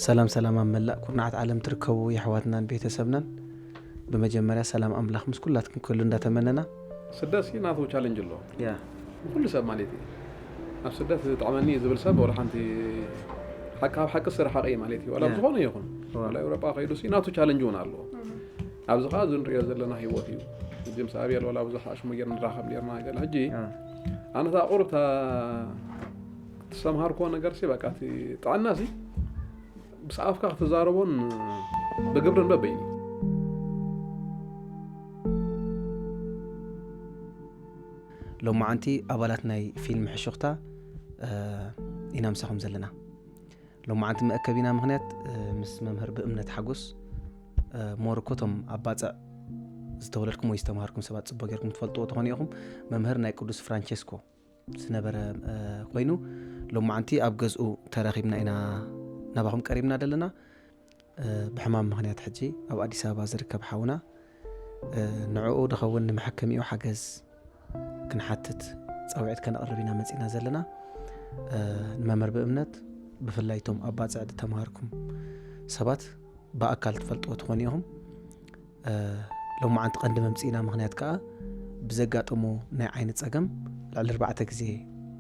ሰላም ሰላም ኣብ መላእ ኩርናዓት ዓለም ትርከቡ የሕዋትናን ቤተሰብናን፣ ብመጀመርያ ሰላም ኣምላኽ ምስ ኩላትኩም ክህሉ እንዳተመነና። ስደት ሲ ናቱ ቻለንጅ ኣሎ ያ ንኩሉ ሰብ ማለት እዩ። ኣብ ስደት ጥዕመኒ እዩ ዝብል ሰብ ወላ ሓንቲ ሓቂ ካብ ሓቂ ስራሕ ሓቂ ማለት እዩ። ዋላ ያ። ዝኾነ ይኹን ዋ። ዋላ ኤውሮጳ ከይዱ ሲ ናቱ ቻለንጅ እውን ኣለዎ። ኣብዚ ከዓ እዚ ንሪኦ ዘለና ህይወት እዩ። እዚ ምስ ኣብየል ወላ ብዙሕ ኣሽሙ ጌር ንራኸብ ኔርና ገለ ሕጂ ያ። ኣነ እታ ቁሩብ እታ ትሰምሃርኮ ነገር ሲ በቃ እቲ ጥዕና ሲ ብሰኣፍካ ክትዛረቦን ብግብርን በበይን ሎማዓንቲ ኣባላት ናይ ፊልም ሕሹኽታ ኢና ምሳኹም ዘለና። ሎማዓንቲ መእከቢና ምኽንያት ምስ መምህር ብእምነት ሓጎስ፣ ሞር እኮ እቶም ኣብ ባፅዕ ዝተወለድኩም ወይ ዝተምሃርኩም ሰባት ፅቡቅ ጌርኩም ትፈልጥዎ ተኾኑ ኢኹም። መምህር ናይ ቅዱስ ፍራንቸስኮ ዝነበረ ኮይኑ፣ ሎማዓንቲ ኣብ ገዝኡ ተረኺብና ኢና ናባኹም ቀሪብና ዘለና። ብሕማም ምኽንያት ሕጂ ኣብ ኣዲስ ኣበባ ዝርከብ ሓውና፣ ንዕኡ ድኸውን ንመሐከሚኡ ሓገዝ ክንሓትት ፃውዒት ከነቕርብ ኢና መፂና ዘለና። ንመምህር ብእምነት፣ ብፍላይ እቶም ኣብ ባፅዕ ዝተምሃርኩም ሰባት ብኣካል ትፈልጥዎ ትኾኑ ኢኹም። ሎማዓንቲ ቀንዲ መምፅኢና ምኽንያት ከዓ ብዘጋጠሞ ናይ ዓይኒ ፀገም ልዕሊ ኣርባዕተ ግዜ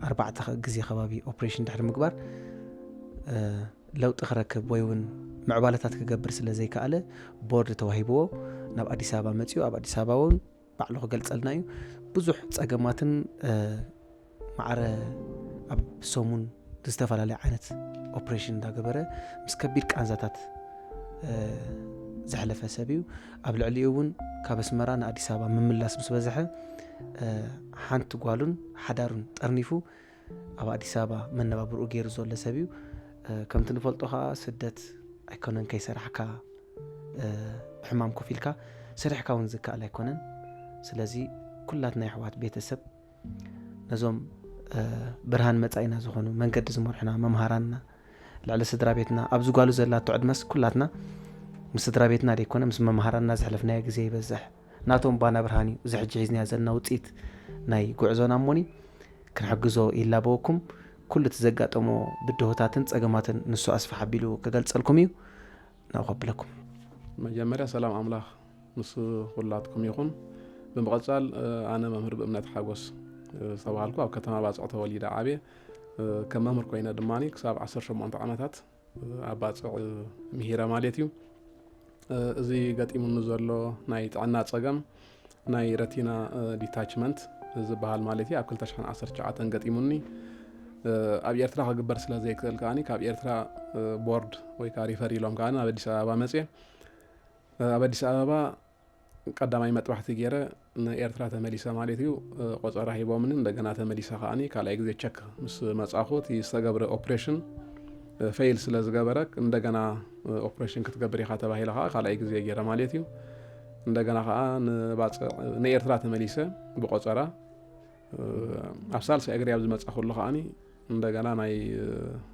ኣርባዕተ ግዜ ከባቢ ኦፕሬሽን ድሕሪ ምግባር ለውጢ ክረክብ ወይ እውን ምዕባለታት ክገብር ስለ ዘይከኣለ፣ ቦርድ ተዋሂብዎ ናብ ኣዲስ ኣበባ መፂኡ ኣብ ኣዲስ ኣበባ እውን ባዕሉ ክገልፀልና እዩ። ብዙሕ ፀገማትን ማዕረ ኣብ ሰሙን ዝተፈላለየ ዓይነት ኦፕሬሽን እንዳገበረ ምስ ከቢድ ቃንዛታት ዘሕለፈ ሰብ እዩ። ኣብ ልዕሊኡ እውን ካብ ኣስመራ ንኣዲስ ኣበባ ምምላስ ምስ በዝሐ፣ ሓንቲ ጓሉን ሓዳሩን ጠርኒፉ ኣብ ኣዲስ ኣበባ መነባብርኡ ገይሩ ዘሎ ሰብ እዩ። ከምቲ ንፈልጦ ከዓ ስደት ኣይኮነን ከይሰራሕካ፣ ብሕማም ኮፍ ኢልካ ሰሪሕካ እውን ዝከኣል ኣይኮነን። ስለዚ ኩላትና የሕዋት ቤተሰብ ነዞም ብርሃን መጻኢና ዝኾኑ መንገዲ ዝመርሑና መምሃራንና ልዕሊ ስድራ ቤትና ኣብዚ ጓሉ ዘላቶ ዕድመስ ኩላትና ምስ ስድራ ቤትና ደይኮነ ምስ መምሃራንና ዘሕለፍናዮ ግዜ ይበዝሕ። ናቶም ባና ብርሃን እዩ እዚ ሕጂ ሒዝናዮ ዘለና ውፅኢት ናይ ጉዕዞና እሞኒ ክንሕግዞ ይላበወኩም። ኩሉ እቲ ዘጋጠሞ ብድሆታትን ፀገማትን ንሱ ኣስፍሕ ኣቢሉ ክገልፀልኩም እዩ። ናብኡ ከብለኩም። መጀመርያ ሰላም ኣምላኽ ምስ ኩላትኩም ይኹን። ብምቕፃል ኣነ መምህር ብእምነት ሓጎስ ዝተባሃልኩ ኣብ ከተማ ባፅዕ ተወሊደ ዓብየ። ከም መምህር ኮይነ ድማ ክሳብ ዓሰርተ ሸሞንተ ዓመታት ኣብ ባፅዕ ምሂረ ማለት እዩ። እዚ ገጢሙኒ ዘሎ ናይ ጥዕና ፀገም ናይ ረቲና ዲታችመንት ዝበሃል ማለት እዩ ኣብ ክልተ ሽሕን ዓሰርተ ትሽዓተን ገጢሙኒ። ኣብ ኤርትራ ክግበር ስለ ዘይክእል ከዓኒ ካብ ኤርትራ ቦርድ ወይ ከዓ ሪፈር ኢሎም ከዓ ኣብ ኣዲስ ኣበባ መፅየ። ኣብ ኣዲስ ኣበባ ቀዳማይ መጥባሕቲ ገይረ ንኤርትራ ተመሊሰ ማለት እዩ። ቆፀራ ሂቦምኒ እንደገና ተመሊሰ ከዓኒ ካልኣይ ግዜ ቸክ ምስ መፃኹ እቲ ዝተገብረ ኦፕሬሽን ፌይል ስለ ዝገበረ እንደገና ኦፕሬሽን ክትገብር ኢኻ ተባሂለ ከዓ ካልኣይ ግዜ ገይረ ማለት እዩ። እንደገና ከዓ ንባፅዕ ንኤርትራ ተመሊሰ ብቆፀራ ኣብ ሳልሳይ እግሪ ኣብ ዝመፃኹሉ ከዓኒ እንደገና ናይ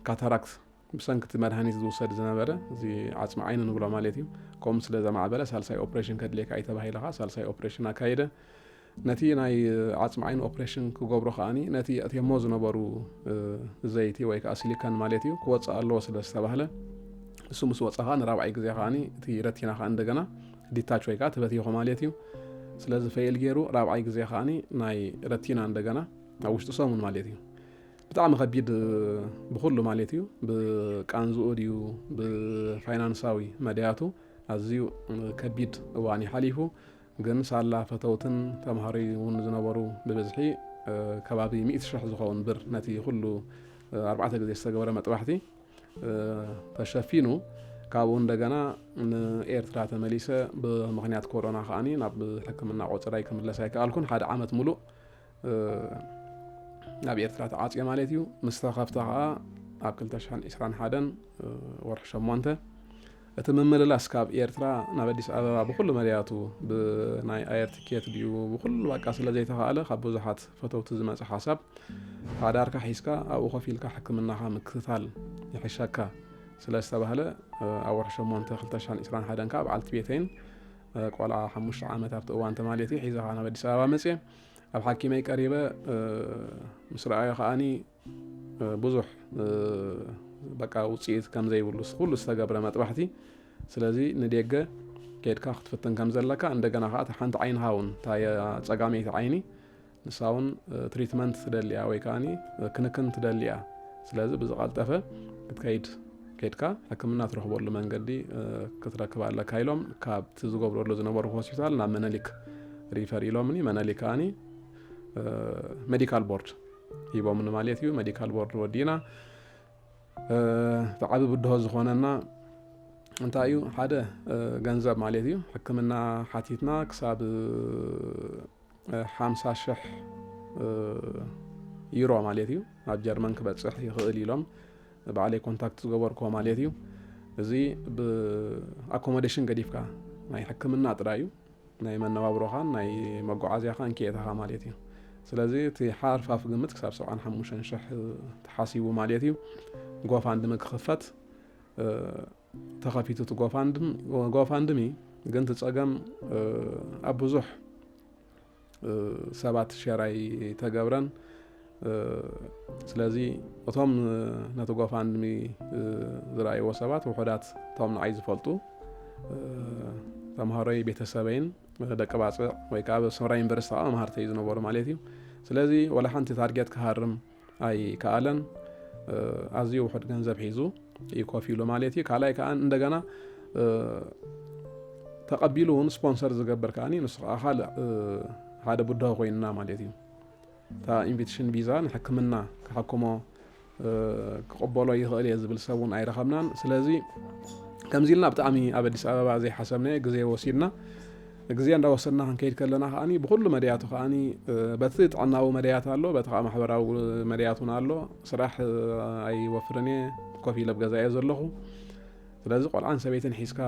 ካታራክት ብሰንኪ እቲ መድሃኒት ዝውሰድ ዝነበረ እዚ ዓፅሚ ዓይኒ ንብሎ ማለት እዩ። ከምኡ ስለ ዘማዕበለ ሳልሳይ ኦፕሬሽን ከድልየካ እዩ ተባሂለ ከዓ ሳልሳይ ኦፕሬሽን ኣካይደ። ነቲ ናይ ዓፅሚ ዓይኒ ኦፕሬሽን ክገብሮ ከዓኒ ነቲ የእትየሞ ዝነበሩ ዘይቲ ወይ ከዓ ሲሊከን ማለት እዩ ክወፅእ ኣለዎ ስለ ዝተባህለ ንሱ ምስ ወፀ ከዓ ንራብዓይ ግዜ ከዓኒ እቲ ረቲና ከዓ እንደገና ዲታች ወይ ከዓ ተበቲኹ ማለት እዩ። ስለዚ ፈይል ገይሩ ራብዓይ ግዜ ከዓኒ ናይ ረቲና እንደገና ኣብ ውሽጢ ሰሙን ማለት እዩ። ብጣዕሚ ከቢድ ብኩሉ ማለት እዩ ብቃንዝኡ ድዩ ብፋይናንሳዊ መድያቱ ኣዝዩ ከቢድ እዋን እዩ ሓሊፉ። ግን ሳላ ፈተውትን ተምሃሮ እውን ዝነበሩ ብብዝሒ ከባቢ ሚእቲ ሽሕ ዝኸውን ብር ነቲ ኩሉ ኣርባዕተ ግዜ ዝተገበረ መጥባሕቲ ተሸፊኑ ካብኡ እንደገና ንኤርትራ ተመሊሰ ብምክንያት ኮሮና ከዓኒ ናብ ሕክምና ቆፅራይ ክምለስ ኣይከኣልኩን ሓደ ዓመት ሙሉእ ናብ ኤርትራ ተዓፅየ ማለት እዩ። ምስ ተኸፍተ ከዓ ኣብ ክልተ ሽሕን ዕስራን ሓደን ወርሒ ሸሞንተ እቲ ምምልላስ ካብ ኤርትራ ናብ ኣዲስ ኣበባ ብኩሉ መድያቱ ብናይ ኣየር ትኬት ድዩ ብኩሉ በቃ ስለ ዘይተኻእለ ካብ ብዙሓት ፈተውቲ ዝመፀ ሓሳብ ሓዳርካ ሒዝካ ኣብኡ ኮፍ ኢልካ ሕክምናኻ ምክትታል ይሕሸካ ስለ ዝተባህለ ኣብ ወርሒ ሸሞንተ ክልተ ሽሕን ዕስራን ሓደን ከዓ በዓልቲ ቤተይን ቆልዓ ሓሙሽተ ዓመት ኣብቲ እዋን ተማልየት እዩ ሒዘኻ ናብ ኣዲስ ኣበባ መፅየ ኣብ ሓኪመይ ቀሪበ ምስ ረኣዮ ከዓኒ ብዙሕ በቃ ውፅኢት ከም ዘይብሉ ኩሉ ዝተገብረ መጥባሕቲ። ስለዚ ንደገ ከይድካ ክትፍትን ከም ዘለካ፣ እንደገና ከዓ እታ ሓንቲ ዓይንኻ እውን፣ እታ የ-፣ ፀጋመይቲ ዓይኒ፣ ንሳ እውን ትሪትመንት ትደሊ እያ ወይ ከዓኒ ክንክን ትደሊ እያ። ስለዚ ብዝቐልጠፈ ክትከይድ፣ ከይድካ ሕክምና ትረኽበሉ መንገዲ ክትረክብ ኣለካ ኢሎም ካብቲ ዝገብረሉ ዝነበሩ ሆስፒታል ናብ መነሊክ ሪፈር ኢሎምኒ። መነሊክ ከዓኒ ሜዲካል ቦርድ ሂቦምኒ ማለት እዩ። ሜዲካል ቦርድ ወዲና እቲ ዓቢ ብድሆ ዝኾነና እንታይ እዩ? ሓደ ገንዘብ ማለት እዩ። ሕክምና ሓቲትና ክሳብ ሓምሳ ሽሕ ዩሮ ማለት እዩ፣ ናብ ጀርመን ክበፅሕ ይኽእል ኢሎም ባዕለይ ኮንታክት ዝገበርኩዎ ማለት እዩ። እዚ ብኣኮሞዴሽን ገዲፍካ ናይ ሕክምና ጥራይ እዩ፣ ናይ መነባብሮኻን ናይ መጓዓዝያኻን ክእተኻ ማለት እዩ። ስለዚ እቲ ሓርፋፍ ግምት ክሳብ ሰብዓን ሓሙሽተን ሽሕ ተሓሲቡ ማለት እዩ። ጎፋንድሚ ክኽፈት ተኸፊቱ እቲ ጎፋንድሚ፣ ግን እቲ ጸገም ኣብ ብዙሕ ሰባት ሸር ኣይተገብረን። ስለዚ እቶም ነቲ ጎፋንድሚ ዝረኣይዎ ሰባት ውሑዳት፣ እቶም ንዓይ ዝፈልጡ ተምሃሮይ፣ ቤተሰበይን ደቂ ባፅዕ ወይ ከዓ ኣብ ኣስመራ ዩኒቨርሲቲ ከዓ መምሃርተይ ዝነበሩ ማለት እዩ። ስለዚ ወላ ሓንቲ ታርጌት ክሃርም ኣይከኣለን። ኣዝዩ ውሑድ ገንዘብ ሒዙ እዩ ኮፍ ኢሉ ማለት እዩ። ካልኣይ ከዓ እንደገና ተቐቢሉ እውን ስፖንሰር ዝገብር ከዓኒ ንሱ ከዓ ካልእ ሓደ ብድሆ ኮይንና ማለት እዩ። እታ ኢንቪቴሽን ቪዛ ንሕክምና ክሕክሞ ክቕበሎ ይኽእል እየ ዝብል ሰብ እውን ኣይረኸብናን። ስለዚ ከምዚ ኢልና ብጣዕሚ ኣብ ኣዲስ ኣበባ ዘይሓሰብናዮ ግዜ ወሲድና። ግዜ እንዳወሰድና ክንከይድ ከለና ከዓኒ ብኩሉ መድያቱ ከዓኒ በቲ ጥዕናዊ መድያት ኣሎ፣ በቲ ከዓ ማሕበራዊ መድያት እውን ኣሎ። ስራሕ ኣይወፍርን እየ፣ ኮፍ ኢለ ኣብ ገዛ እየ ዘለኹ። ስለዚ ቆልዓን ሰበይትን ሒዝካ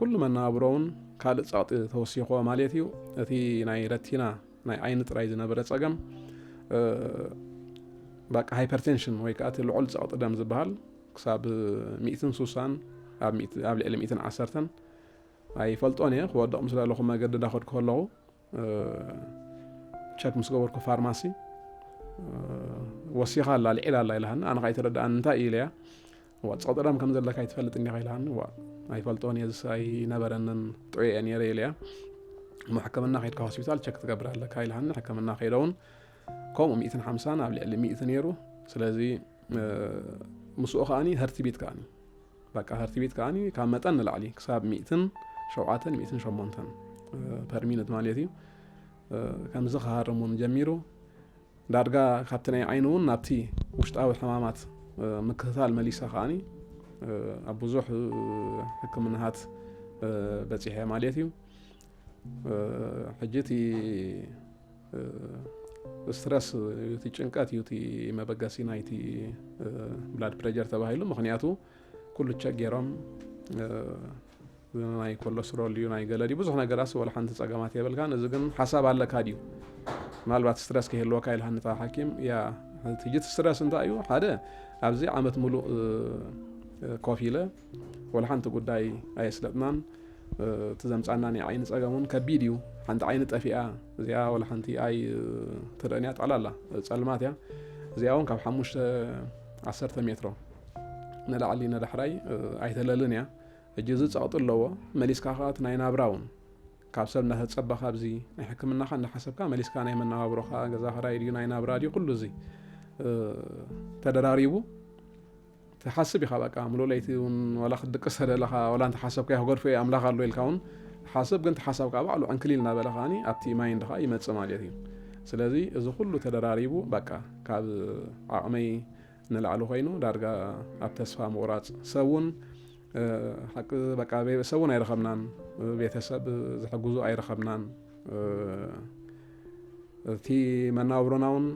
ኩሉ መነባብሮ እውን ካልእ ጸቕጢ ተወሲኽዎ ማለት እዩ። እቲ ናይ ረቲና ናይ ዓይኒ ጥራይ ዝነበረ ጸገም በቃ ሃይፐርቴንሽን ወይ ከዓ እቲ ልዑል ጸቕጢ ደም ዝበሃል ክሳብ ሚእትን ሱሳን ኣብ ሚእቲ-፣ ኣብ ልዕሊ ሚእትን ዓሰርተን ኣይፈልጦን እየ። ክወድቕ ምስ ደለኹ መገዲ እንዳኸድኩ ከለኹ ቸክ ምስ ገበርኩ ፋርማሲ ወሲኻ ኣላ፣ ልዒላ ኣላ ኢላሃኒ። ኣነ ከዓ ኣይተረድኣኒ፣ እንታይ እዩ ኢለያ። እዋ፣ ጸቕጢ ደም ከም ዘለካ ኣይትፈልጥ እንዲኻ ኢላሃኒ። እዋ፣ ኣይፈልጦን እየ፣ ዝስ ኣይነበረንን፣ ጥዑይ እየ ነይረ ኢለያ። እሞ ሕክምና ከይድካ ሆስፒታል ቸክ ትገብር ኣለካ ኢላሃኒ። ሕክምና ከይደ እውን ከምኡ ሚእትን ሓምሳን ኣብ ልዕሊ ሚእቲ ነይሩ። ስለዚ ምስኡ ከዓኒ ህርትቢት ከዓኒ በቃ ህርትቢት ከዓኒ ካብ መጠን ንላዕሊ ክሳብ ሚእትን ሸውዓተን ሚእትን ሸሞንተን ፐር ሚኒት ማለት እዩ። ከምዚ ክሃርም እውን ጀሚሩ። ዳርጋ ካብቲ ናይ ዓይኒ እውን ናብቲ ውሽጣዊ ሕማማት ምክትታል መሊሳ ከዓኒ ኣብ ብዙሕ ሕክምናሃት በፂሐ ማለት እዩ። ሕጂ እቲ ስትረስ እዩ፣ እቲ ጭንቀት እዩ እቲ መበገሲ ናይቲ ብላድ ፕሬጀር ተባሂሉ። ምኽንያቱ ኩሉ ቸክ ገይሮም ናይ ኮለስትሮል እዩ፣ ናይ ገለ ድዩ፣ ብዙሕ ነገራት ወላ ሓንቲ ጸገማት የብልካን። እዚ ግን ሓሳብ ኣለካ ድዩ? ምናልባት ስትረስ ከይህልወካ ኢልሃኒ እታ ሓኪም። ያ፣ እቲ ጅት ስትረስ እንታይ እዩ? ሓደ ኣብዚ ዓመት ሙሉእ ኮፍ ኢለ ወላ ሓንቲ ጉዳይ ኣየስለጥናን። እቲ ዘምጻና ናይ ዓይኒ ጸገም እውን ከቢድ እዩ። ሓንቲ ዓይኒ ጠፊኣ፣ እዚኣ ወላ ሓንቲ ኣይ ትረአን እያ፣ ጠላላ ጸልማት እያ። እዚኣ እውን ካብ ሓሙሽተ ዓሰርተ ሜትሮ ንላዕሊ ንዳሕራይ ኣይተለልን እያ። ሕጂ እዚ ጸቕጢ ኣለዎ። መሊስካ ከኣ እቲ ናይ ናብራ እውን ካብ ሰብ እናተጸበኻ ኣብዚ ናይ ሕክምናኻ እናሓሰብካ መሊስካ ናይ መነባብሮኻ፣ ገዛ ኽራይ ድዩ ናይ ናብራ ድዩ ኩሉ እዚ ተደራሪቡ ትሓስብ ኢኻ። በቃ ምሉእ ለይቲ እውን ዋላ ክትድቅስ ተደለኻ ዋላ እንተሓሰብካዮ ክገድፎ እየ ኣምላኽ ኣሎ ኢልካ እውን ትሓስብ። ግን እቲ ሓሳብ ከዓ ባዕሉ ዕንክሊል እናበለ ከዓኒ ኣብቲ ማይንድኻ ይመጽእ ማለት እዩ። ስለዚ እዚ ኩሉ ተደራሪቡ በቃ ካብ ዓቕመይ ንላዕሊ ኮይኑ ዳርጋ ኣብ ተስፋ ምቑራጽ፣ ሰብ እውን ሓቂ በቃ ሰብ እውን ኣይረኸብናን፣ ቤተሰብ ዝሕግዙ ኣይረኸብናን። እቲ መናብሮና እውን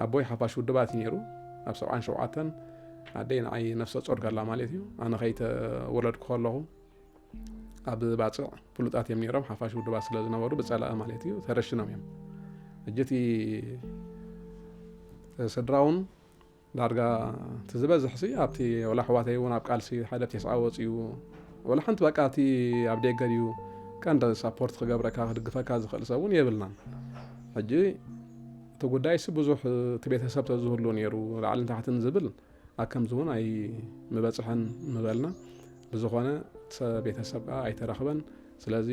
ኣቦይ ሓፋሽ ውድባት እዩ ነይሩ። ኣብ ሰብዓን ሸውዓተን ኣደይ ንዓይ ነፍሰ ጾር ከላ ማለት እዩ፣ ኣነ ከይተወለድኩ ከለኹ ኣብ ባጽዕ ፍሉጣት እዮም ነይሮም፣ ሓፋሽ ውድባት ስለ ዝነበሩ ብጸላኢ ማለት እዩ ተረሽኖም እዮም። ሕጂ እቲ ስድራ እውን ዳርጋ እቲ ዝበዝሕሲ ኣብቲ ወላ ኣሕዋተይ እውን ኣብ ቃልሲ ሓደ ኣብ ቴስዓ ወፂኡ፣ ወላ ሓንቲ በቃ እቲ ኣብ ደገ ድዩ ቀንዲ ሳፖርት ክገብረካ ክድግፈካ ዝኽእል ሰብ እውን የብልናን። ሕጂ እቲ ጉዳይሲ ብዙሕ እቲ ቤተሰብ ተዝህሉ ነይሩ ላዕልን ታሕትን ዝብል ኣብ ከምዚ እውን ኣይምበፅሐን ምበልና። ብዝኾነ ቤተሰብ ከዓ ኣይተረኽበን። ስለዚ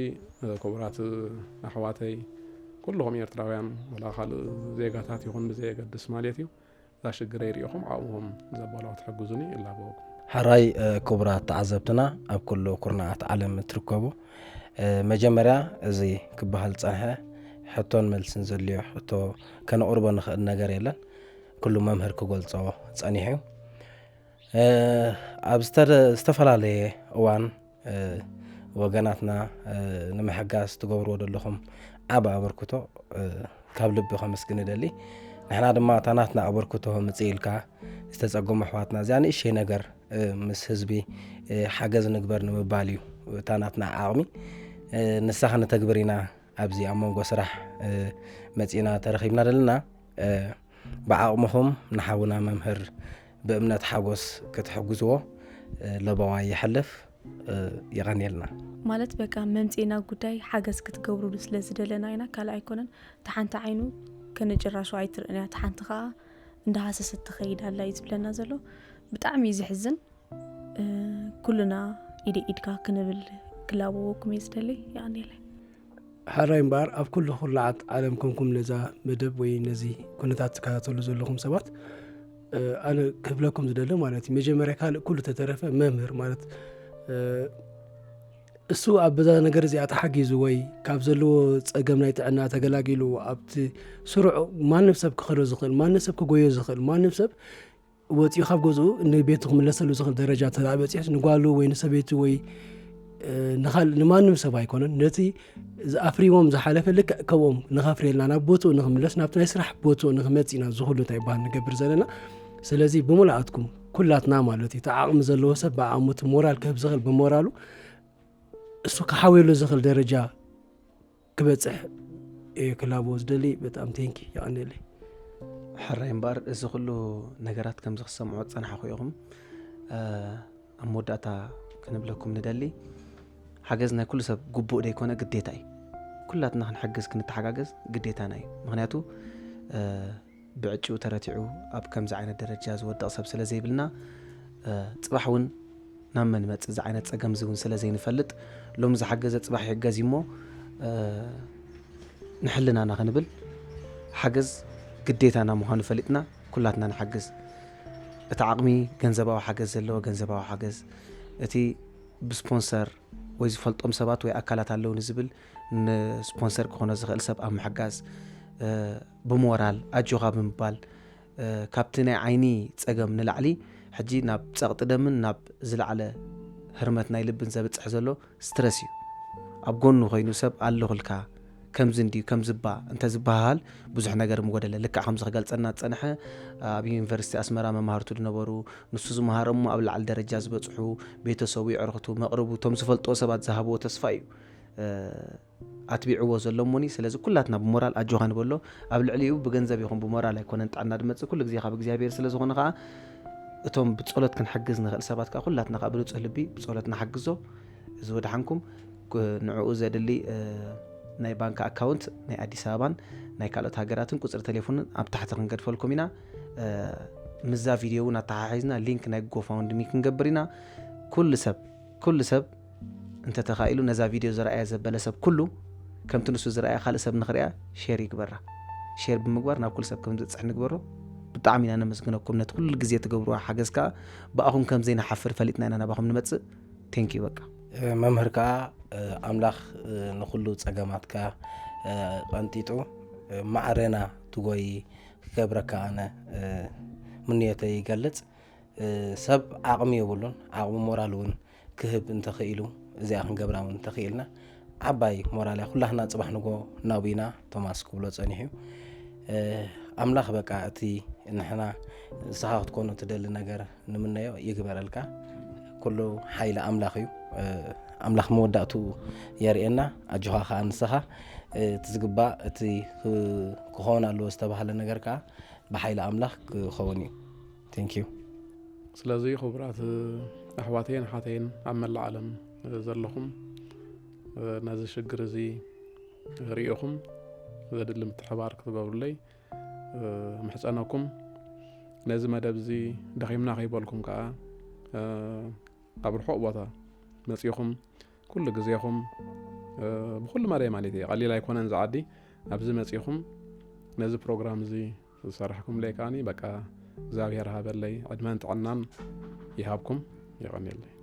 ክቡራት ኣሕዋተይ፣ ኩልኹም ኤርትራውያን፣ ወላ ካልእ ዜጋታት ይኹን ብዘየገድስ ማለት እዩ፣ እዛ ሽግረይ ርኢኹም ዓቕምኹም ዘበሎ ክትሕግዙኒ ይላበወኩም። ሕራይ። ክቡራት ተዓዘብትና፣ ኣብ ኩሉ ኩርናዓት ዓለም እትርከቡ፣ መጀመርያ እዚ ክበሃል ዝጸንሐ ሕቶን መልስን ዘድልዮ ሕቶ ከነቕርቦ ንኽእል ነገር የለን። ኩሉ መምህር ክገልጾ ጸኒሑ እዩ። ኣብ ዝተፈላለየ እዋን ወገናትና ንምሕጋዝ ትገብርዎ ዘለኹም ዓቢ ኣበርክቶ ካብ ልቢ ከመስግን እደሊ። ንሕና ድማ እታ ናትና ኣበርክቶ ምጽእ ኢልካ ዝተጸገሙ ኣሕዋትና እዚኣ ንእሽተይ ነገር ምስ ህዝቢ ሓገዝ ንግበር ንምባል እዩ እታ ናትና ዓቕሚ። ንሳ ከነተግብር ኢና ኣብዚ ኣብ መንጎ ስራሕ መጺእና ተረኺብና ዘለና። ብዓቕምኹም ንሓውና መምህር ብእምነት ሓጎስ ክትሕግዝዎ ለበዋ የሕልፍ። የቐንየልና። ማለት በቃ መምፅእና ጉዳይ ሓገዝ ክትገብሩሉ ስለ ዝደለና ኢና፣ ካልእ ኣይኮነን። ተሓንቲ ዓይኑ ከነጭራሹ ኣይትርእን እያ፣ ተሓንቲ ከዓ እንዳሃሰሰት ትኸይድ ኣላ እዩ ዝብለና ዘሎ። ብጣዕሚ እዩ ዘሕዝን። ኩልና ኢደ ኢድካ ክንብል ክላበወኩም እየ ዝደሊ። የቐንየለይ። ሓራይ እምበኣር ኣብ ኩሉ ኩርናዓት ዓለም ኮንኩም ነዛ መደብ ወይ ነዚ ኩነታት ትከታተሉ ዘለኹም ሰባት ኣነ ክብለኩም ዝደሊ ማለት እዩ፣ መጀመርያ ካልእ ኩሉ ተተረፈ መምህር ማለት እሱ ኣብ በዛ ነገር እዚኣ ተሓጊዙ ወይ ካብ ዘለዎ ፀገም ናይ ጥዕና ተገላጊሉ ኣብቲ ስሩዕ ማንም ሰብ ክኸዶ ዝኽእል ማንም ሰብ ክጎዮ ዝኽእል ማንም ሰብ ወፂኡ ካብ ገዝኡ ንቤቱ ክምለሰሉ ዝኽእል ደረጃ ተበፂሑ ንጓሉ ወይ ንሰበይቱ ወይ ንማንም ሰብ ኣይኮነን ነቲ ኣፍሪዎም ዝሓለፈ ልክዕ ከምኦም ንኸፍርየልና ናብ ቦትኡ ንኽምለስ ናብቲ ናይ ስራሕ ቦትኡ ንኽመፅ ኢና ዝኹሉ እንታይ ይበሃል ንገብር ዘለና። ስለዚ ብምልኣትኩም ኩላትና ማለት እዩ እቲ ዓቕሚ ዘለዎ ሰብ ብዓቕሙ እቲ ሞራል ክህብ ዝኽእል ብሞራሉ እሱ ክሓውየሉ ዝኽእል ደረጃ ክበፅሕ እየ ክላቦ ዝደሊ። በጣም ቴንኪ ይቐንየለይ። ሕራይ እምበኣር እዚ ኩሉ ነገራት ከምዚ ክሰምዖ ዝፀናሕኹ ኢኹም። ኣብ መወዳእታ ክንብለኩም ንደሊ ሓገዝ ናይ ኩሉ ሰብ ግቡእ ደይኮነ ግዴታ እዩ። ኩላትና ክንሕግዝ ክንተሓጋገዝ ግዴታና እዩ። ምክንያቱ ብዕጭኡ ተረቲዑ ኣብ ከምዚ ዓይነት ደረጃ ዝወድቕ ሰብ ስለ ዘይብልና ፅባሕ እውን ናብ መን መፅእ እዚ ዓይነት ፀገም እዚ እውን ስለ ዘይንፈልጥ ሎም ዝሓገዘ ፅባሕ ይሕገዝ እሞ ንሕልናና ክንብል ሓገዝ ግዴታና ምዃኑ ፈሊጥና ኩላትና ንሓግዝ። እቲ ዓቕሚ ገንዘባዊ ሓገዝ ዘለዎ ገንዘባዊ ሓገዝ፣ እቲ ብስፖንሰር ወይ ዝፈልጦም ሰባት ወይ ኣካላት ኣለውኒ ዝብል ንስፖንሰር ክኾኖ ዝኽእል ሰብ ኣብ ምሕጋዝ፣ ብሞራል ኣጆኻ ብምባል፣ ካብቲ ናይ ዓይኒ ጸገም ንላዕሊ ሕጂ ናብ ጸቕጢ ደምን ናብ ዝለዓለ ህርመት ናይ ልብን ዘብጽሕ ዘሎ ስትረስ እዩ። ኣብ ጎኑ ኮይኑ ሰብ ኣለኹልካ ከምዚ እንድዩ ከምዚ እባ እንተዝበሃል ብዙሕ ነገር ምጎደለ። ልክዕ ከምዚ ክገልጸና ዝጸንሐ ኣብ ዩኒቨርሲቲ ኣስመራ መማህርቱ ዝነበሩ ንሱ ዝመሃሮም እሞ ኣብ ላዕሊ ደረጃ ዝበጽሑ ቤተሰቡ፣ የዕርኽቱ፣ መቕርቡ፣ እቶም ዝፈልጥዎ ሰባት ዝሃብዎ ተስፋ እዩ ኣትቢዕዎ ዘሎ እሞኒ። ስለዚ ኩላትና ብሞራል ኣጆኻ ንበሎ። ኣብ ልዕሊኡ ብገንዘብ ይኹን ብሞራል ኣይኮነን ጥዕና ዝመጽእ፣ ኩሉ ግዜ ካብ እግዚኣብሔር ስለ ዝኾነ ከኣ እቶም ብጸሎት ክንሕግዝ ንኽእል ሰባት ከኣ ኩላትና ከኣ ብንጹህ ልቢ ብጸሎት ንሓግዞ። እዚ ወድሓንኩም ንዕኡ ዘድሊ ናይ ባንክ ኣካውንት ናይ ኣዲስ ኣበባን ናይ ካልኦት ሃገራትን ቁፅሪ ቴሌፎንን ኣብ ታሕቲ ክንገድፈልኩም ኢና። ምስዛ ቪድዮ እውን ኣተሓሒዝና ሊንክ ናይ ጎፋውንድሚ ክንገብር ኢና። ኩሉ ሰብ ኩሉ ሰብ እንተተኻኢሉ ነዛ ቪድዮ ዝረኣየ ዘበለ ሰብ ኩሉ ከምቲ ንሱ ዝረኣየ ካልእ ሰብ ንኽሪኣ ሼር ይግበራ። ሼር ብምግባር ናብ ኩሉ ሰብ ከም ዝበፅሕ ንግበሮ። ብጣዕሚ ኢና ነመስግነኩም ነቲ ኩሉ ግዜ ትገብርዋ ሓገዝ ከዓ ብኣኹም ከም ዘይንሓፍር ፈሊጥና ኢና ናባኹም ንመፅእ። ቴንኪዩ በቃ። መምህር ከዓ ኣምላኽ ንኹሉ ፀገማትካ ቀንጢጡ ማዕረና ትጎይ ክገብረካ ኣነ ምንዮተይ ይገልፅ። ሰብ ዓቕሚ የብሉን፣ ዓቕሚ ሞራል እውን ክህብ እንተኽኢሉ እዚኣ ክንገብራ እውን እንተኽኢልና ዓባይ ሞራል እያ። ኩላህና ፅባሕ ንጎ ናቡና ቶማስ ክብሎ ፀኒሑ እዩ። ኣምላኽ በቃ እቲ ንሕና ንስኻ ክትኮኖ ትደሊ ነገር ንምነዮ ይግበረልካ። ኩሉ ሓይሊ ኣምላኽ እዩ። ኣምላኽ መወዳእቱ የርእየና። ኣጆኻ ከዓ ንስኻ እቲ ዝግባእ እቲ ክኸውን ኣለዎ ዝተባህለ ነገር ከዓ ብሓይሊ ኣምላኽ ክኸውን እዩ። Thank you። ስለዚ ክቡራት ኣሕዋተይን ኣሓተይን ኣብ መላእ ዓለም ዘለኹም ነዚ ሽግር እዚ ርኢኹም ዘድሊ ምትሕባር ክትገብሩለይ ምሕጸነኩም። ነዚ መደብ እዚ ደኺምና ከይበልኩም ከዓ ኣብ ርሑቕ ቦታ መጺኹም ኩሉ ግዜኹም ብኩሉ መዳይ ማለት እየ፣ ቀሊል ኣይኮነን ዝዓዲ ኣብዚ መጺኹም ነዚ ፕሮግራም እዚ ዝሰርሕኩም ለይ ከዓኒ በቃ እግዚኣብሔር ሃበለይ ዕድመን ጥዕናን ይሃብኩም። የቐንየለይ።